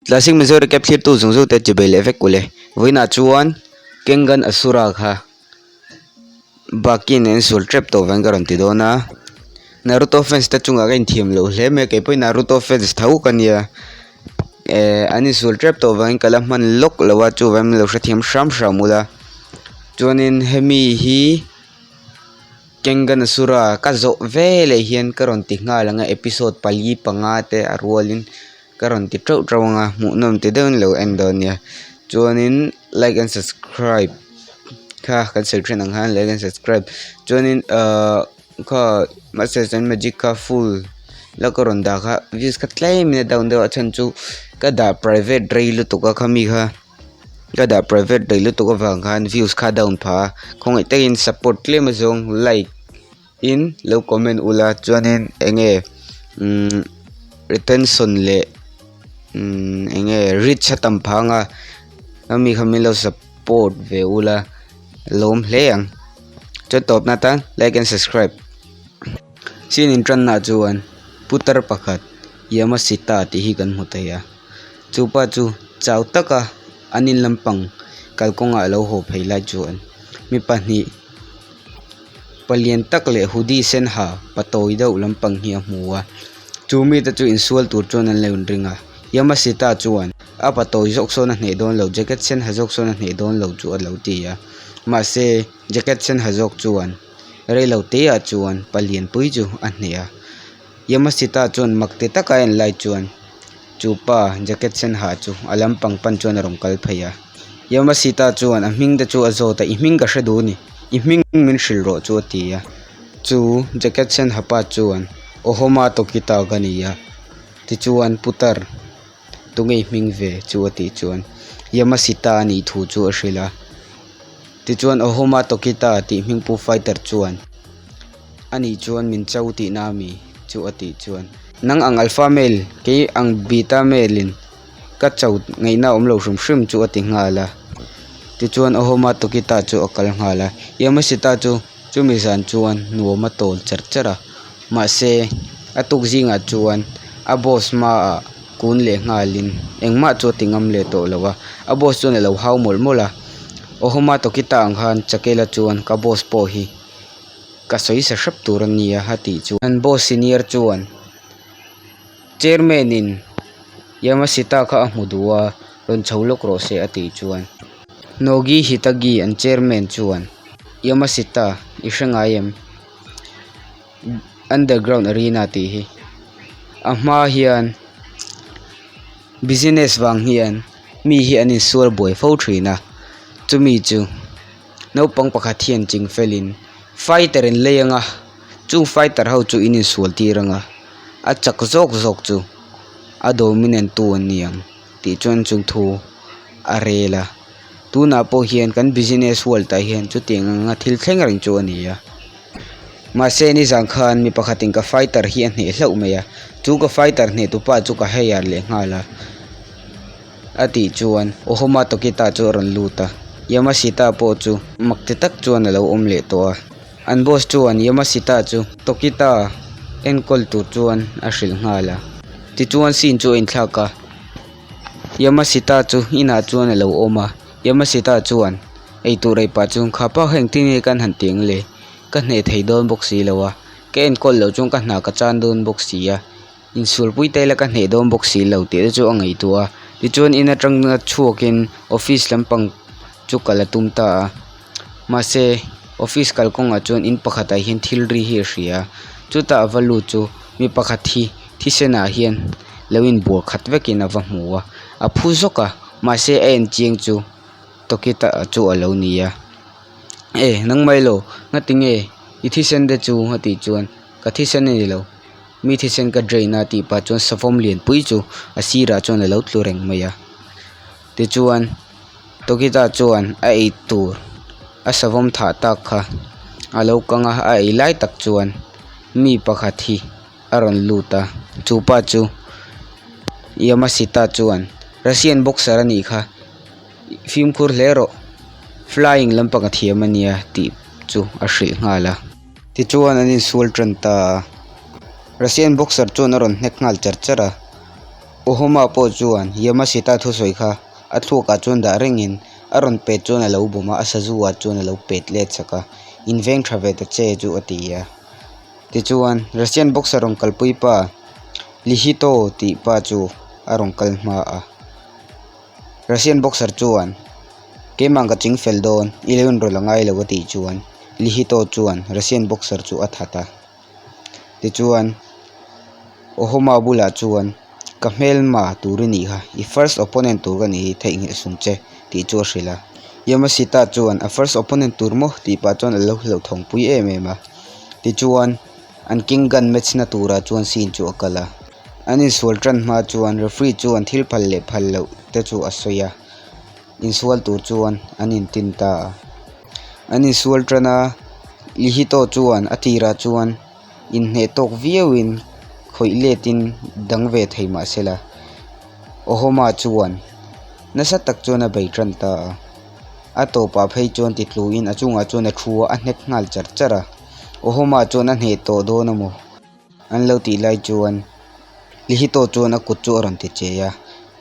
Classic Mizo recap thlirtu zawng zawng te chibei leh vek ule. Vawiinah chuan Kengan Asura kha Baki nen sual tep tawh vang ka rawn ti dawn a. Naruto fans te chungah ka inthiam loh hle mai a, keipawhin Naruto fans tho ka nia. Eh an insual tep tawh vangin ka la hman lawk lo a, chuvangin min lo hrethiam hram hram ula. Chuanin hemi hi Kengan Asura ka zawh veleh hian ka rawn ti nghal ang a, episode pali panga te a rualin. Ka rawn ti teuh teuh ang a hmuhnawm ti deuhin lo en dawn nia chuanin like and subscribe kha kan sawi thin ang khan like and subscribe chuanin ahh kha masters and magic kha full la ka rawn dah kha views kha tlem in a down deuh a chhan chu ka dah private rei lutuk a khami kha ka dah private rei lutuk avang khan views kha a down phah a khawngaih takin support tlem azawng like. In lo comment ula chuanin enge umm retention leh umm enge reach a tam phang a ami kha min lo support ve ula lawm hle ang chuan tawpna atan like and subscribe chin in tanna chuan putar pakhat Yamashita tih hi kan hmu thei a chupa chu chau taka an in lampang kalkawngah a lo haw phei lai chuan mi pahnih. Palian tak leh hoodie sen ha pa tawi deuh lampang hi a hmu a chu mite chu insual tur chuan an lo inring a Yamashita chuan a pa tawi zawk sawn a hneh dawn lo jacket sen ha zawk sawn a hneh dawn lo chu a lo ti a mahse jacket sen ha zawk chuan reilo te ah chuan palian pui chu a hneh a Yamashita chuan mak ti taka a en lai chuan chu pa jacket sen ha chu a lampang pan chuan a rawn kal phei a Yamashita chuan a hming te chu a zawt a i hming ka hre duh a ni i hming min hrilh rawh chu a ti a chu jacket sen ha pa chuan Ohoma Tokita ka ni a tichuan putar tunge i hming ve chu a tih chuan Yamashita a nih thu chu a hrilh a tichuan Ohoma Tokita tih hming pu fighter chuan. Ani chuan min cho tihna ami chu a tih chuan nang ang alpha male kei ang beta male in ka cho ngaihna awm lo hrim hrim chu a ti nghal a. Tichuan Ohoma Tokita chu a kal nghal a, Yamashita chu chumi zan chuan nuam a tawl cher cher a, mahse a tuk zingah chuan a boss hmaah kun leh nghalin engmah chu a ti ngam leh tawh lo a, a boss chuan a lo hau mawlh mawlh a, Ohoma Tokita ang khan Chakela chuan ka boss pawh hi Ka sawi sa hrep tur a nia a tih chuan an boss senior chuan chairman in Yamashita kha a hmu duh a rawn chho lawk rawh se a tih chuan Nogi Hitagi an chairman chuan Yamashita i hre ngai em underground arena tih hi a hma hian business vang hian mi hi an insual buai fo thin a chumi chu. Naupang pakhat hian ching felin fighter in lei anga chung fighter ho chu in insual tir anga a chak zawk zawk chu a dominant tu an ni ang tih chuan chung thu a rel a tunah pawh hian kan business world ah hian chutiang anga thil thleng reng chu a ni a mahse nizan khan mi pakhatin ka fighter hi a hneh hlauh mai a chu ka fighter hneh tupa chu ka hire leh nghal a. A tih chuan Ohoma Tokita chu a rawn lut a, Yamashita pawh chu mak ti tak chuan a lo awm leh tawh a. An boss chuan Yamashita chu Tokita enkawl tur chuan a hrilh nghal a. Tichuan scene chu a inthlak a, Yamashita chu inah chuan a lo awm a, Yamashita chuan eitur ei pah chuan kha pa kha engtin nge kan han tih ang le? Ka hneh thei dawn bawk si lo a, ka enkawl loh chuan ka hna ka chan dawn bawk si a. Insualpui te la ka hneh dawn bawk si lo tih te chu a ngaihtuah a tichuan in atanga chhuakin office lampang chu kal a tum ta a mahse office kalkawngah chuan in pakhatah hian thil ri hi a hria a chutah a va lut chu mi pakhat hi thisen ah hian lo inbual khat vekin a va hmu a a phu zawk a mahse a en chiang chu Tokita chu a lo ni a e nangmah ilo ngatinge i thisen te chu a tih chuan ka thisen a ni lo. Mi thisen ka drain a tih pah chuan savawm lianpui chu a sirah chuan a lo tlu reng mai a tichuan Tokita chuan a ei tur a savawm thah tak kha a lo kang a a ei lai tak chuan mi pakhat hi a rawn lut a chupa chu Yamashita chuan Russian boxer a nih kha fimkhur hle rawh flying lampang a thiam a nia tih chu a hrilh nghal a. Tichuan an insual tan ta a, Russian boxer chuan a rawn hnek nghal char char a. Ohoma pawh chuan Yamashita thusawi kha a thluakah chuan dah rengin a rawn pet chuan a lo bawm a, a sazu ah chuan a lo pet let sak a, inveng tha ve ta che chu a ti a. Tichuan Russian boxer rawn kalpui pa Lihito tih pa chu a rawn kal hma a. Russian boxer chuan keimah ka ching fel dawn i lo inrawlh a ngai lo a tih chuan Lihito chuan Russian boxer chu a that a. Tichuan Ohoma bulah chuan ka hmelma tur i nih kha i first opponent tur ka nih hi theihnghilh sung che tih chu a hrilh a. Yamashita chuan a first opponent tur maw tih pah chuan a lo hlauhthawng pui em em a. Tichuan an king gun match na turah chuan scene chu a kal a. An insual tan hma chuan referee chuan thil phal leh phal loh te chu a sawi a, insual tur chuan an intin ta a. An insual tan a, Lihito chuan a tirah chuan inhneh tawk viauin khawih letin dang ve thei mah sela, Ohoma chuan nasa tak chuan a bei tan ta a. A tawpah phei chuan titluin a chungah chuan a thu a, a hnek nghal char char a. Ohoma chuan a hneh tawh dawn a maw? An lo tih lai chuan Lihito chuan a kut chu a rawn ti che a,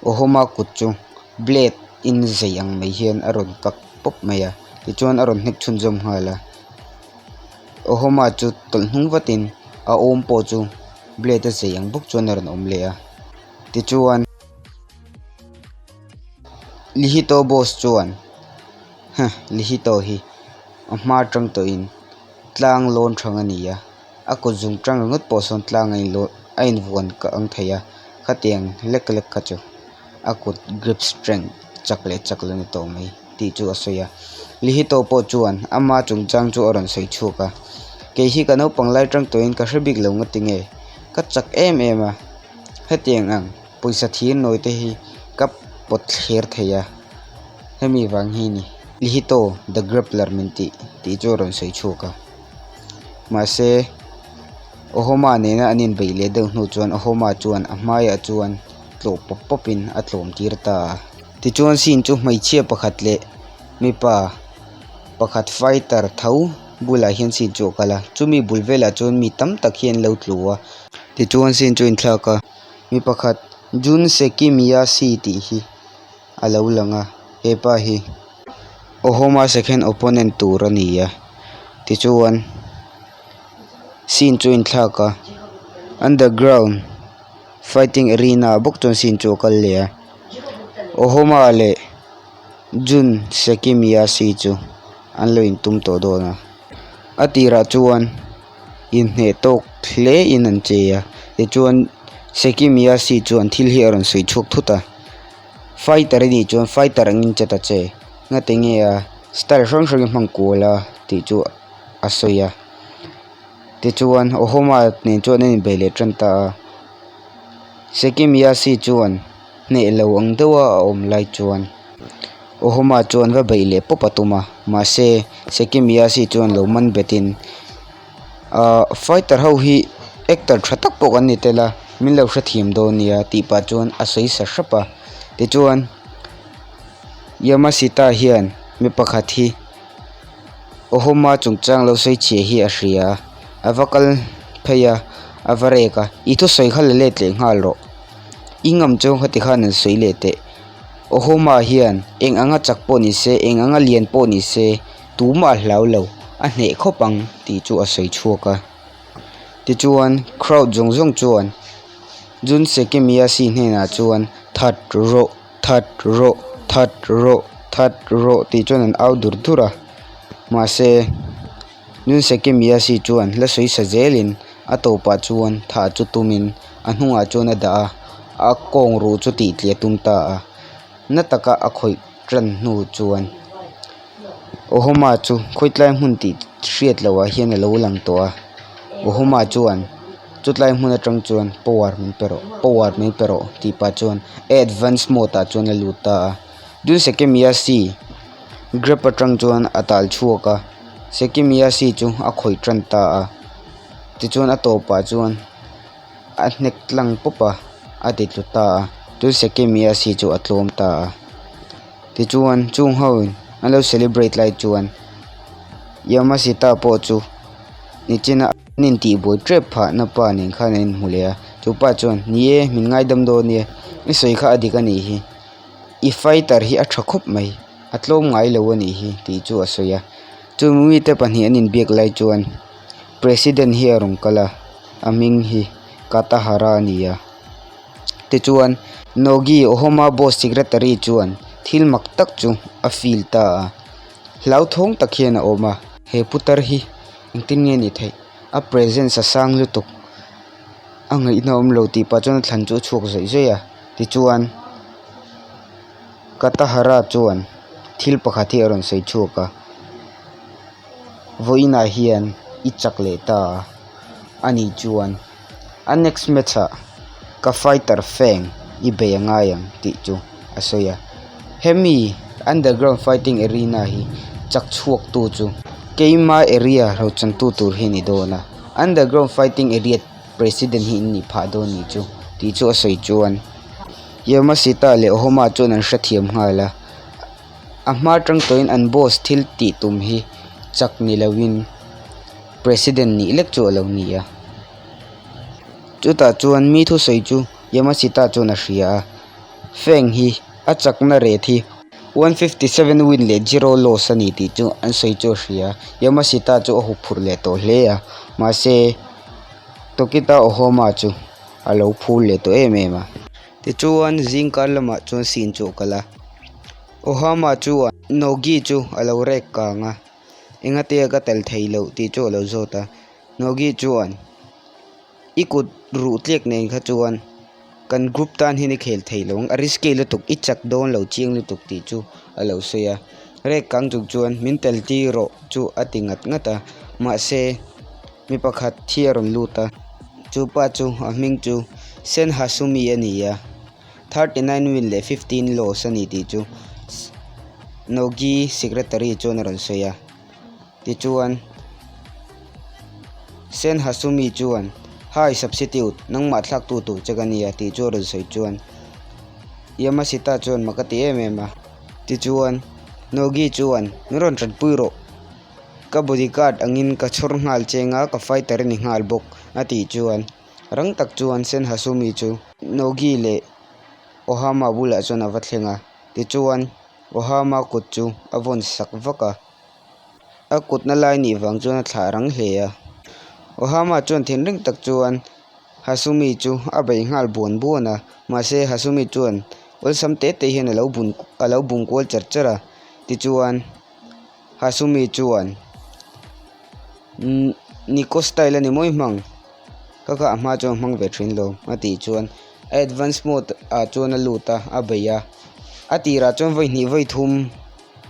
Ohoma kut chu blade in zei ang mai hian a rawn kak pawp mai a, tichuan a rawn hnek chhunzawm nghal a. Ohoma chu tawlh hnung vatin a awm pawh chu blade a zei ang bawk chuan a rawn awm leh a, tichuan Lihito boss chuan huh Lihito hi a hma atang tawhin tlang lawn thang a ni a. A kut zung tang ringawt pawh sawn tlang a inlawh a invuan ka ang thei a khatiang lek lek kha chu a kut grip strength chak leh chak lo ni tawh mai tih chu a sawi a Lihito pawh chuan ama chungchang chu a rawn sawi chhuak a kei hi ka naupang lai tang tawhin ka hre bik lo nga tinge ka chak em em a hetiang ang pawisa thir nawi te hi ka pawt thler thei a hemi vang hi ni Lihito the grappler min tih tih chu a rawn sawi chhuak a. Mahse Ohoma nena an inbeih leh deuh hnu chuan Ohoma chuan a hmaiah chuan tlawh pawp pawpin a tlawm tir ta a. Tichuan scene chu hmeichhia pakhat leh mipa pakhat fighter tho bulah hian scene chu a kal a, chumi bul velah chuan mi tam tak hi an lo tlu a. Tichuan scene chu a inthlak a, mi pakhat Jun Sekimiyashi tih hi a lo lang a, hepa hi Ohoma second opponent tur a ni a tichuan scene chu a inthlak a underground fighting arena ah bawk chuan scene chu a kal leh a Ohoma leh Jun Sekimiyashi chu an lo intum tawh dawn a a tirah chuan inhneh tawk hle in an chei a tichuan Sekimiyashi chuan thil hi a rawn sawi chhuak thut a. Fighter i nih chuan fighter angin che ta che ngati nge a style hrang hrang i hmang kual a tih chu a sawi a tichuan Ohoma nen chuan an inbei leh tan ta a Sekimiyashi chuan hneh lo ang deuh a a awm lai chuan Ohoma chuan va beih leh pawp a tum a mahse Sekimiyashi chuan lo man bet in. Ahh fighter ho hi actor tha tak pawh kan ni tel a min lo hrethiam dawn nia tih pah chuan a sawi sa hrep a tichuan Yamashita hian mi pakhat hi Ohoma chungchang lo sawi chhiah hi a hria a a va kal phei a a va rek a i thusawi kha la let leh nghal rawh i ngam chu khati khan an sawi leh teh Ohoma hian eng anga chak pawh ni se eng anga lian pawh ni se. Tumah a hlau lo, a hneh khawp ang tih chu a sawi chhuak a. Tichuan, crowd zawng zawng chuan Jun Sekimiyashi hnenah chuan That rawh, that rawh, that rawh, that rawh tih chuan an au dur dur a. Mahse, Jun Sekimiyashi chuan la sawi sa zelin a tawpah chuan thah chu tumin a hnungah chuan a dah a, a kawng ruh chu tih tliah tum ta a. Na taka a khawih tan hnu chuan Ohoma chu khawitlai hmun tih hriat loh ah hian alo lang tawh a Ohoma chuan chutlai hmun atang chuan power min pe rawh power min pe rawh tih pah chuan a advance mode ah chuan a lut ta a tin Sekemiasi grep atang chuan a tal chhuak a Sekemiasi chu a khawih tan ta a tichuan a tawpah chuan. A hnek tlang pawp a, a ti tlu ta a, chu Sekemiasi chu a tlawm ta a. Tichuan chung ho in an lo celebrate lai chuan Yamashita pawh chu nichina an intihbuai tep phah na pa nen khan an inhmu leh a. Chu pa chuan, Ni e, min ngaidam dawn nia, i sawi kha a dik a nih hi. I fighter hi a tha khawp mai, a tlawm ngai lo a nih hi, tih chu a sawi a. Chu mite pahnih an inbiak lai chuan President hi a rawn kal a, a hming hi Katahara a ni a. Tichuan, Nogi Ohoma boss secretary chuan thil mak tak chu a feel ta a, hlauthawng tak hian a awm a. He putar hi engtin nge ni theih? A presence a sang lutuk, a ngaihna awm lo tih pah chuan a thlan chu a chhuak zawih zawih a. Tichuan, Katahara chuan thil pakhat hi a rawn sawi chhuak a, Vawiinah hian i chak leh ta a, ani chuan a next match ah ka fighter feng i bei a ngai ang tih chu a sawi a. Hemi underground fighting arena hi chak chhuak tu chu keima area ro chantu tur hi a ni dawn a, underground fighting area president hi in nih phah dawn nih chu tih chu a sawi chuan Yamashita leh Ohoma chuan an hrethiam nghal a. A hma atang tawhin an boss thil tih tum hi chak ni loin president nih lek chu a lo ni a. Chutah chuan mi thusawi chu Yamashita chuan a hria a, Feng hi a chakna ret hi 157 win leh zero loss a ni tih chu an sawi chu a hria a. Yamashita chu a huphurh leh tawh hle a, mahse Tokita Ohoma chu a lo phur leh tawh em em a. Tichuan zingkar lamah chuan scene chu a kal a, Ohama chuan Nogi chu a lo rek kang a, engatia ka tel thei loh tih chu a lo zawt a, Nogi chuan I kut ruh tliak nen kha chuan kan group tan hian i khel thei lo ang, a risky lutuk, i chak dawn lo chiang lutuk tih chu a lo sawi a, rek kang chung chuan min tel tir rawh chu a ti ngat ngat a, mahse mi pakhat hi a rawn lut a, chu pa chu a hming chu Sen Hasumi a ni a. 39 win leh 15 loss a ni tih chu Nogi secretary chuan a rawn sawi a. Tichuan, Sen Hasumi chuan, Hi substitute, nangmah thlaktu tur che ka nia tih chu a rawn sawi chuan Yamashita chuan mak a ti em em a. Tichuan, Nogi chuan, Min rawn tanpui rawh, ka bodyguard angin ka chhawr nghal cheng a, ka fighter a ni nghal bawk a tih chuan. Rang tak chuan Sen Hasumi chu Nogi leh Ohama bulah chuan a va thleng a, tichuan Ohama kut chu a vawn sak vak a, a kutna lai nih vang chuan a thlah rang hle a. Ohama chuan thinrim tak chuan Hasumi chu a bei nghal buan buan a, mahse Hasumi chuan awlsam te te hian a lo bun a lo bum kual char char a, tichuan Hasumi chuan Niko style a ni mawi hmang ka kha a hma chuan a hmang ve thin lo a tih chuan a advance mode ah chuan a lut a a bei a a tirah chuan vawi hnih vawi thum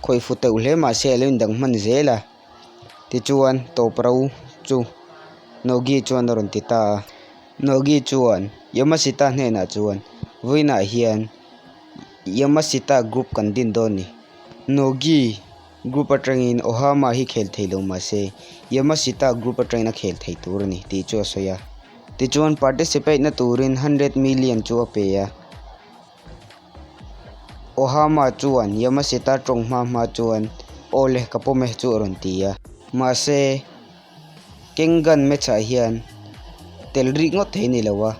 khawih fu teuh hle mahse a lo indang hman zel a tichuan tawp ro chu Nogi chuan a rawn ti ta a Nogi chuan Yamashita hnenah chuan vawiinah hian Yamashita group kan din dawn ni Nogi. Group atangin Ohama hi khel thei lo mah se, Yamashita group atangin a khel thei tur a ni tih chu a sawi a. Tichuan participate na turin 100 million chu a pe a. Ohama chuan Yamashita tawng hma hma chuan Aw le, ka pawm e chu a rawn ti a. Mahse, Kengan match ah hian tel rik ngawt thei a ni lo a,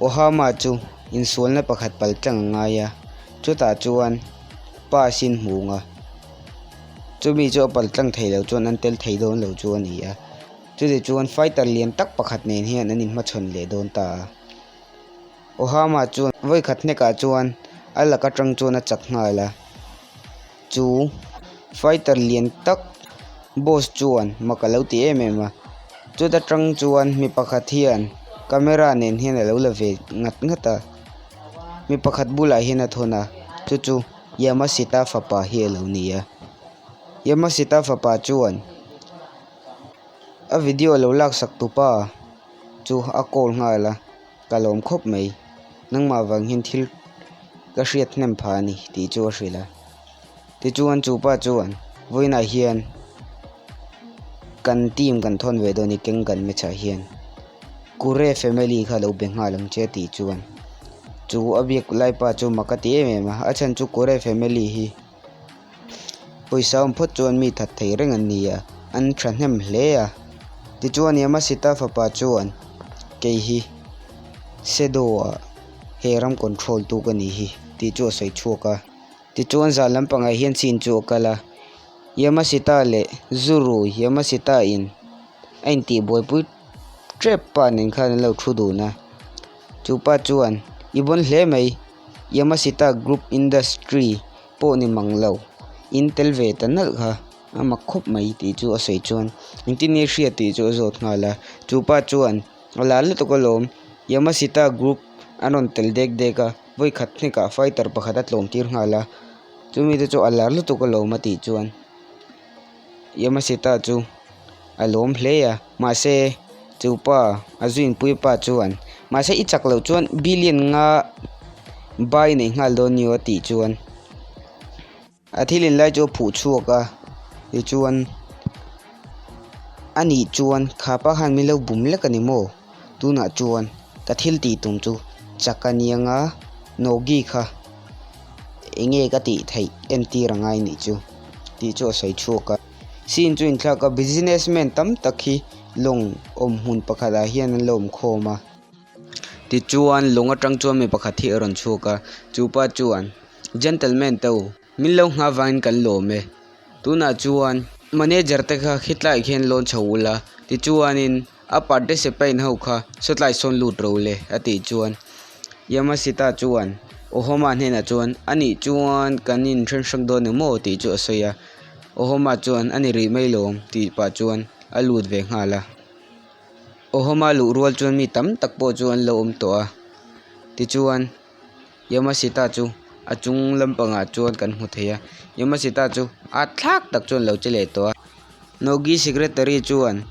Ohama chu insualna pakhat pal tlang a ngai a, chutah chuan pass in hmung a, chumi chu a pal tlang thei lo chuan an tel thei dawn lo chu a ni a, chutichuan fighter lian tak pakhat nen hian an inhmachhawn leh dawn ta a. Ohama chuan vawikhat hnekah chuan a lak atang chuan a chak nghal a, chu fighter lian tak boss chuan mak a lo ti em em a, chuta tang chuan mi pakhat hian camera nen hian a lo la ve ngat ngat a, mi pakhat bulah hian a thawn a, chu chu Yamashita fapa hi a lo ni a, Yamashita fapa chuan a video lo laksak tupa chu a call nghal a. Ka lawm khawp mai, nangmah vang hian thil ka hriat hnem phah a ni tih chu a hrilh a. Tichuan chu pa chuan vawiinah hian kan team kan thawn ve dawn i keng kan match ah hian Kure family kha lo be nghal ang che tih chuan chu a biak lai pa chu mak a ti em em a, a chhan chu Kure family hi Pawisa awm phawt chuan mi that thei reng an ni a, an thahnem hle a. Tichuan Yamashita fapa chuan, Kei hi. Sedo-ah he ram control tu ka nih hi tih chu a sawi chhuak a. Tichuan zan lampangah hian chin chu a kal a, Yamashita leh Zuru Yamashita in a intih buaipui tep pa nen khan an lo thu dun a. Chu pa chuan, I bawn hle mai, Yamashita Group Industry pawh ni mang lo, in tel ve ta nalh kha a mak khawp mai tih chu a sawi chuan engtin nge hria tih chu a zawt nghal a. Chu pa chuan, A lar lutuk alawm, Yamashita Group an rawn tel dek dek a, vawi khat hnekah fighter pakhat a tlawm tir nghal a, chumi te chu a lar lutuk alawm a tih chuan Yamashita chu a lawm hle a, mahse chu pa a zuinpui pa chuan mahse i chak loh chuan billion nga bai nei nghal dawn ni aw a tih chuan. A thil in lai chu a phuh chhuak a tichuan a nih chuan kha pa khan min lo bum lek a ni maw tunah chuan ka thil tih tum chu chak a nia nga Nogi kha eng nge ka tih theih entir a ngai nih chu tih chu a sawi chhuak a scene chu inthlak a business man tam tak hi lawng awm hmun pakhat ah hian an lo awm khawm a tichuan lawng atang chuan mi pakhat hi a rawn chhuak a chupa chuan. Gentleman te u, min lo nghah vangin kan lawm e. Tunah chuan manager te kha khitlaiah khian lawn chho ula, tichuanin a participant ho kha sawtlai sawn lut ro le a tih chuan Yamashita chuan Ohoma hnenah chuan a nih chuan kan inthen hrang dawn emaw tih chu a sawi a. Ohoma chuan a ni rih mai lawm tih pah chuan a lut ve nghal a. Ohoma luh rual chuan mi tam tak pawh chu an lo awm tawh a, tichuan. Yamashita chu a chung lampangah chuan kan hmu thei a Yamashita chu a thlak tak chuan lo che leh tawh a Nogi secretary chuan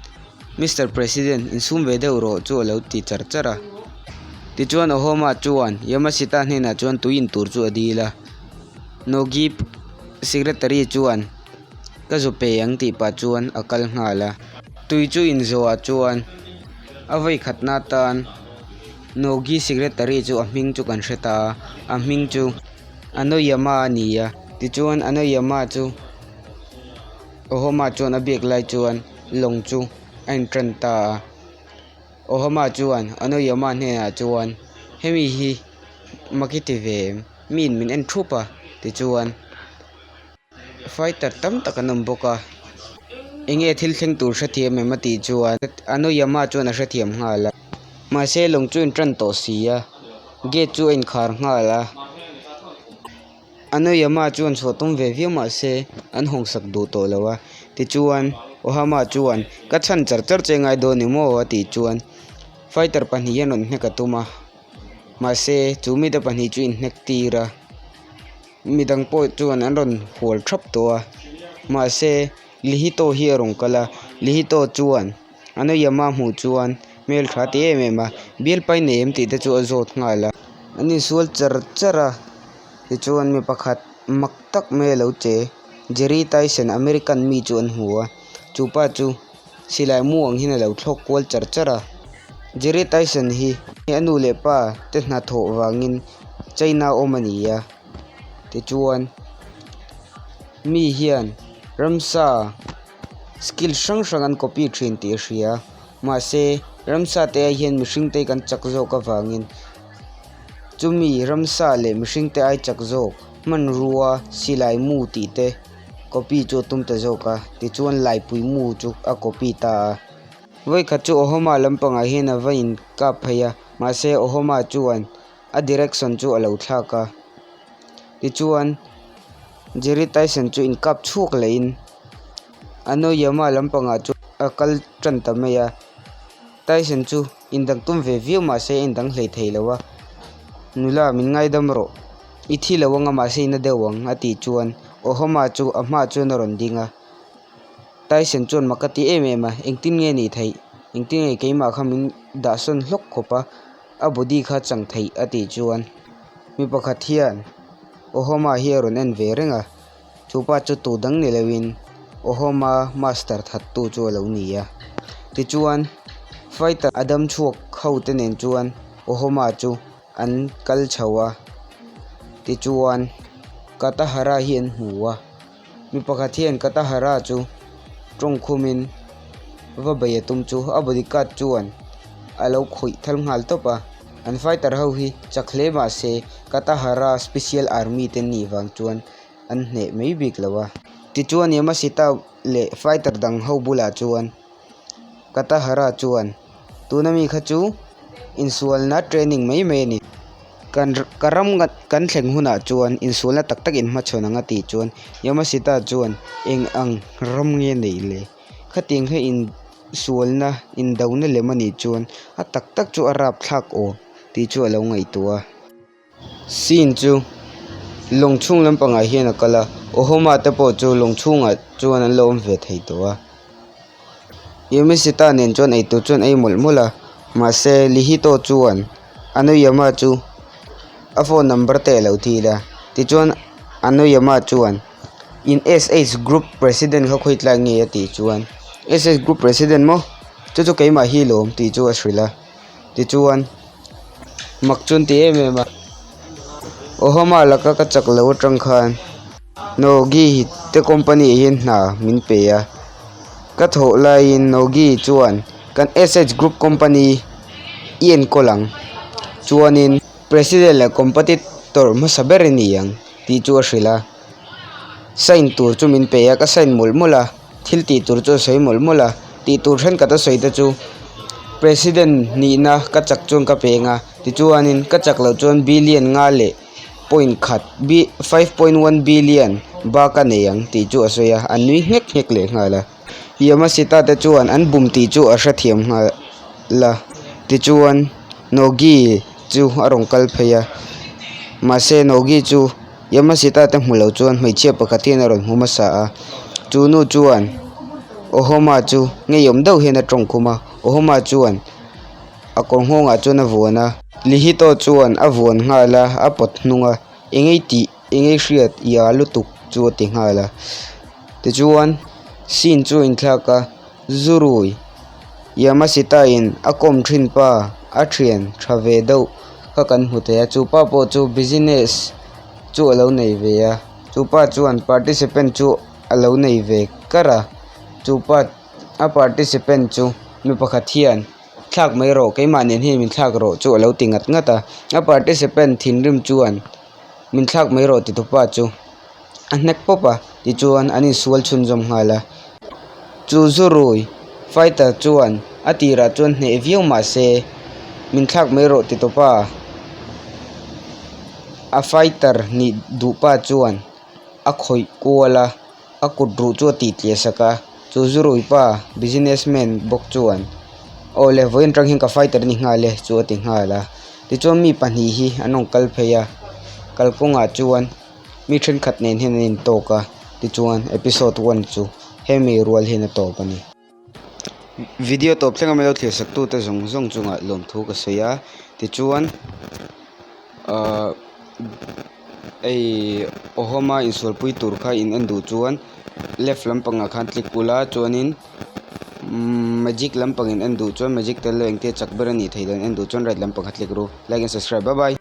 Mister President insum ve deuh rawh chu a lo ti char char a tichuan Ohoma chuan Yamashita hnenah chuan tui in tur chu a dil a Nogi secretary chuan ka zu pe ang tih pah chuan a kal nghal a tui chu in zawhah chuan a vawi khatna atan. Nogi secretary chu a hming chu kan hre ta a, a hming chu Anoyama a ni a, tichuan Anoyama chu Ohoma chuan a biak lai chuan lawng chu a intan ta a, Ohoma chuan Anoyama hnenah chuan hemi hi mak i ti ve em? Miin min en thup a tichuan. Fighter tam tak an awm bawk a enge thil thleng tur hrethiam em a tih chuan Anoyama chuan a hrethiam nghal a mahse lawng chu a intan tawh si a gate chu a inkhar nghal a Anoyama chuan chhuah tum ve viau mahse an hawngsak duh tawh lo a tichuan Ohama chuan ka chhan char char che ngai dawn ni maw a tih chuan fighter pahnih hian rawn hnek a tum a mahse chu mite pahnih chu inhnek tir a. Midang pawh chuan an rawn hual thap tawh a mahse Lihito hi a rawn kal a Lihito chuan Anoyama hmuh chuan hmeltha ti em em a bialpai nei em tih te chu a zawt nghal a. An insual char char a tichuan mi pakhat mak tak mai a lo che Jerry Tyson American mi chu an hmu a chupa chu silai mu ang hian a lo thlawk kual char char a Jerry Tyson hi a nu leh pa te hnathawh vangin China awm a ni a tichuan mi hian ramsa skill hrang hrang an copy thin tih a hria mahse ramsa te ai hian mihring te kan chak zawk avangin chumi ramsa leh mihring te ai chak zawk hmanrua silai mu tih te copy chu a tum ta zawk a tichuan laipui mu chu a copy ta a vawikhat chu Ohoma lampangah hian a va in kap phei a mahse Ohoma chuan. a direction chu a lo thlak a tichuan Jerry Tyson chu inkap chhuak lehin Anoyama lampangah chuan a kal tan ta mai a Tyson chu indang tum ve viau mahse a indang hlei thei lo a nula min ngaidam rawh i thi lo anga mahse i na deuh ang a tih chuan Ohoma chu a hmaah chuan a rawn ding a Tyson chuan mak a ti em em a engtin nge nih theih engtin nge keimah kha min dahsawn hlawk khawp a. A body kha chang theih a tih chuan mi pakhat hian Ohoma hi a rawn en ve reng a, chu pa chu tu dang ni loin Ohoma master that tu chu a lo ni a. Tichuan fighter a dam chhuak ho te nen chuan Ohoma chu an kal chho a, tichuan Katahara hi an hmu a. Mi pakhat hian Katahara chu tawng khumin va bei a tum chu a bodyguard chuan a lo khawih thal nghal tawp a. An fighter ho hi chak hle mah se Katahara Special Army te nih vang chuan an hneh mai bik lo a. Tichuan Yamashita leh fighter dang ho bulah chuan Katahara chuan tuna mi kha chu insualna training mai mai a ni. Kan ka ram kan thleng hunah chuan insualna tak tak inhmachhawn ang a tih chuan Yamashita chuan eng ang ram nge neih le? Khatiang kha insualna indona lem a nih chuan a tak tak chu a rapthlak aw tih chu a lo ngaihtuah a. Scene chu lawng chhung lampangah hian a kal a, Ohoma te pawh chu lawng chhungah chuan an lo awm ve thei tawh a. Yamashita nen chuan eitur chuan ei mawlh mawlh a, mahse Lihito chuan Anoyama chu a phone number te a lo thil a, tichuan Anoyama chuan In SH group president kha khawi tlai nge a tih chuan SH group president maw chu chu keimah hi lawm tih chu a hrilh a tichuan mak chu an ti em em a Ohama laka ka chak lo atang khan Nogi te company ah hian hna min pe a ka thawh laiin Nogi chuan kan SH group company i enkawl ang chuanin president leh competitor hmasa ber a ni ang. Tih chu a hrilh a, sign tur chu min pe a, ka sign mawlh mawlh a, thil tih tur chu a sawi mawlh mawlh a, tih tur thenkhat a sawi te chu president nihna ka chak chuan ka peng a, tichuanin ka chak loh chuan billion nga leh point khat 5.1 billion ba ka nei ang tih chu a sawi a, a nui nghek nghek leh nghal a. Yamashita te chuan an bum tih chu a hrethiam nghal a, tichuan Nogi chu a rawn kal phei a, mahse Nogi chu Yamashita te hmu lo chuan hmeichhia pakhat hian a rawn hmu hmasa a, chu nu chuan Ohoma chu ngeiawm deuh hian a tawng khum a, Ohoma chuan a kawr nghawngah chuan a vuan a, Lihito chuan a vuan nghal a, a pawt hnung a, engei tih engei hriat i a lutuk chu a ti nghal a. Tichuan, scene chu a inthlak a, Zurui Yamashita-in a kawm thin pa a thian tha ve deuh kha kan hmu thei a, chu pa pawh chu business chu a lo nei ve a, chu pa chuan participant chu a lo nei ve kar a, chu pa a participant chu mi pakhat hian thlak mai rawh keimah nen hian min thlak rawh chu a lo ti ngat ngat a, a participant thinrim chuan min thlak mai rawh ti tu pa chu. A hnek pawp a, tichuan an insual chhunzawm nghal a. Chu zurui fighter chuan a tirah chuan hneh viau mah se min thlak mai rawh ti tawp a. A fighter nih duh pa chuan a khawih kual a, a kut ruh chu a tih tliah sak a. Chu zurui pa business man bawk chuan aw le vawiin atang hian ka fighter a ni nghal e chu a ti nghal a. Tichuan mi pahnih hi an rawn kal phei a, kalkawngah chuan. Mi thenkhat nen hian an intawk a, tichuan episode one chu hemi rual hian a tawp a ni. Video tawp thleng a min lo thlir sak tute zawng zawng chungah lawmthu ka sawi a, tichuan ahh hei Ohoma insualpui tur kha in en duh chuan left lampangah khan click ula chuanin magic lampang in en duh chuan magic tel lo engtia chak ber a nih theih dan en duh chuan right lampang kha click ru like and subscribe bye bye.